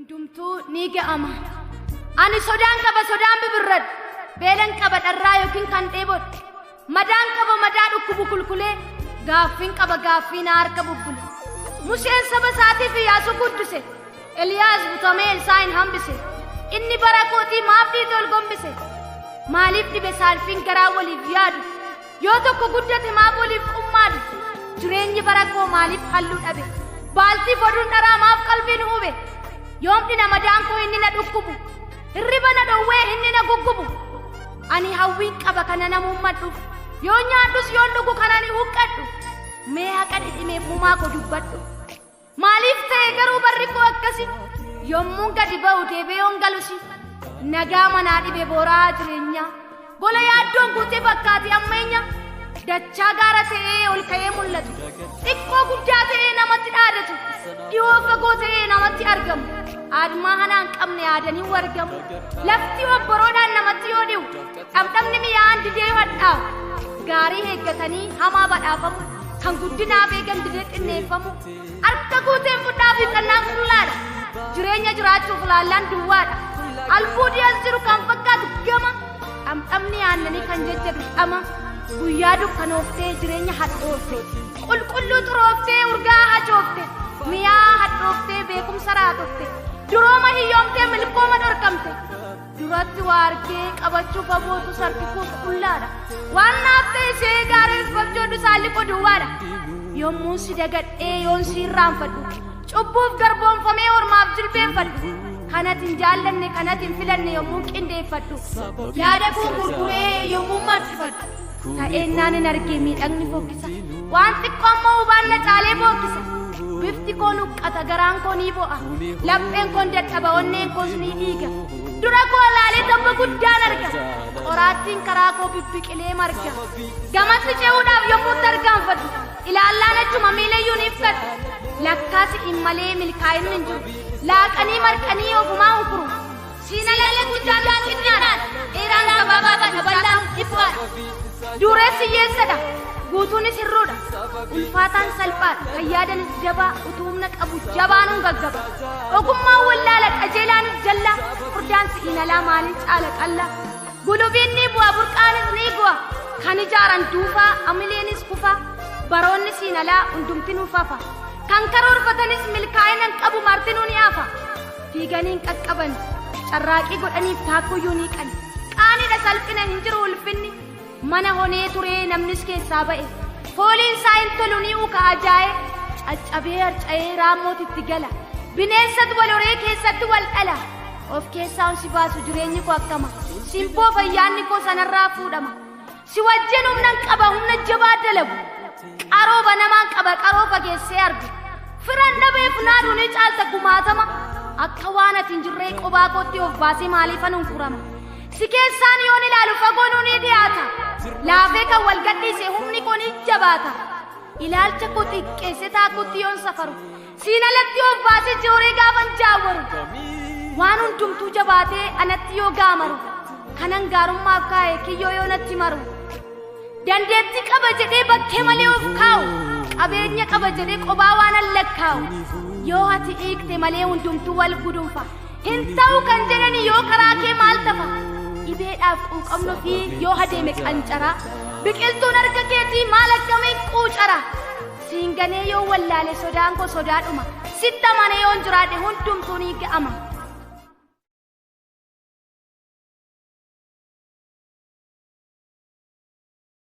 Hundumtuu ni ga'ama. Ani sodaan qaba sodaan bibirradhu. Beelan qaba dharraa yookiin kan dheebodhu. Madaan qaba madaa dhukkubu kulkulee. Gaaffiin qaba gaaffii na harka bubbule. Museen saba isaatiif Iyyaasuu guddise. Eliyaas butamee Elsaa'i hin hambise. Inni bara kootii maaf dhiite ol gombise? Maaliif dhibe saalfiin garaa waliif yaadu? Yoo tokko guddate maaf waliif qummaadu? Jireenyi bara koo maaliif halluu dhabe? Baaltii foduun dharaa maaf qalbii nu hube? Yoom dhina madaan koo inni na dhukkubu? Hirriba na dhowwee inni na guggubu? Ani hawwiin qaba kana namummadhuuf. Yoo nyaadhus yoon dhugu kana ni huqqadhu. Mee haqa dhidhimeef mumaa koo dubbadhu. Maaliif ta'e garuu barri koo akkasi? Yommuun gadi ba'u deebi'ee yoon galusi. Nagaa manaa dhibe booraa jireenyaa. Gola yaaddoon guutee fakkaate ammaynya. Dachaa gaara ta'ee ol ka'ee mul'atu. Xiqqoo guddaa ta'ee namatti dhaadatu. Dhiyoo fagoo ta'ee namatti argamu. Aadmaa hanaan qabne yaadanii wargamu. Lafti obboroodhaan namatti yoo dhi'u. Dhamdhamni mi'aan didee yoo hadhaa'u. Gaarii eeggatanii hamaa badhaafamu. Kan guddinaaf eegan didee xinneeffamu. Harka guuteen fudhaa fi xannaan qullaadha. Jireenya jiraachuuf laallaan duwwaadha. Albuudii as jiru kan fakkaatu gama. Dhamdhamni aannanii kan jajjabu dhama. Guyyaa dukkanooftee jireenya hadhoofte. Qulqulluu xurooftee urgaa hacoofte. Mi'aa hadhooftee beekumsa raatofte. Durooma hiyyoomtee milkooma dhorkamte. Duratti waa argee qabachuuf abootu sarki koo qullaadha. Waan naaf ta'e ishee gaarii uffachuu saalli koo duwwaadha. Yommuu si dagadhee yoon si irraanfadhu. Cubbuuf garboomfamee ormaaf jilbeenfadhu. Kanati hin jaallanne kanati hin filanne yommuu qindeeffadhu. Yaada koo gurguree yommuu marxifadhu. Ta'eennaan hin argee miidhagni fokkisa. Waan xiqqoo ammoo hubaan na caalee bookkisa. Bifti koo nuqqata garaan koo ni bo'a. Lapheen koon dadhaba onneen koos ni dhiiga. Dura koo laalee tabba guddaan arga. Qoraattiin karaa koo bibbiqilee marga. Gamatti ce'uudhaaf yommuu tarkaanfadhu. Ilaallaan achuma miilayyuu ni ibsadhu. Lakkaasi hin malee milkaa'inni hin jiru. Laaqanii marqanii ofumaa hunkuru. Siinalee guddaan xinnaadha. Dheeraan gabaabaadha bal'aan dhiphaadha. Dureessi hiyyeessadha. Guutuunis hirruudha. Ulfaataan salphaadha. Kan yaadanis jabaa utuu humna qabu jabaanuun gaggaba. Ogummaan wallaala qajeelaanis jallaa. Furdaan si'iin alaa maaliin caala qallaa. Gulubiin ni bu'a burqaanis ni gu'a. Kan ijaaran duufaa amileenis kufaa. Baroonni siin alaa hundumtinuu fafa. Kan karoorfatanis milkaa'ina hin qabu martinuu ni hafa. Fiiganii hin qaqqaban. Carraaqii godhaniif taakkuyyuu ni qani. Qaanidha salphina hin jiru ulfinni. Mana honee turee namnis keessaa ba'e. Fooliin isaa hin tolu ni uka ajaa'e. Caccabee harca'ee raammootitti gala. Bineensatu wal horee keessatti wal dhala. Of keessaa si baasu jireenyi koo akkama. Simboo fayyaanni koo sanarraa fuudhama. Si wajjin humna qaba humna jabaa dalagu. Qaroo banamaan qaba qaroo fageessee argu. Firan dhabeef naaduu ni caalta gumaatama. Akka waan ati hin jirree qobaa kootti of baasee maaliifan hunkurama. Si keessaan yoon ilaalu fagoo ni dhiyaata. Laafee kan wal gadhiise humni koo ni jabaata. Ilaalcha koo xiqqeessee taakutti yoon safaru. Siin alatti of baasee jooree gaafan jaawwaru. Waan hundumtuu jabaatee anatti yoo gaamaru. Kanan gaarummaaf kaa'e kiyyoo yoo natti maru. Dandeettii qaba jedhee bakkee malee of kaa'u. Qabeenya qaba jedhee qobaa waan lakkaa'u. Yoo ati hiikte malee hundumtuu wal gudunfa. Hin ta'u kan jedhani yoo karaa kee maal tafa. Dhibeedhaaf quuqamnu fi yoo adeeme qancara. Biqiltuun harka keetii maal akkamiin quucara. Siinganee yoo wallaale sodaan koo sodaadhuma. Sitti amanee yoon jiraadhe hundumtuu ni ga'ama.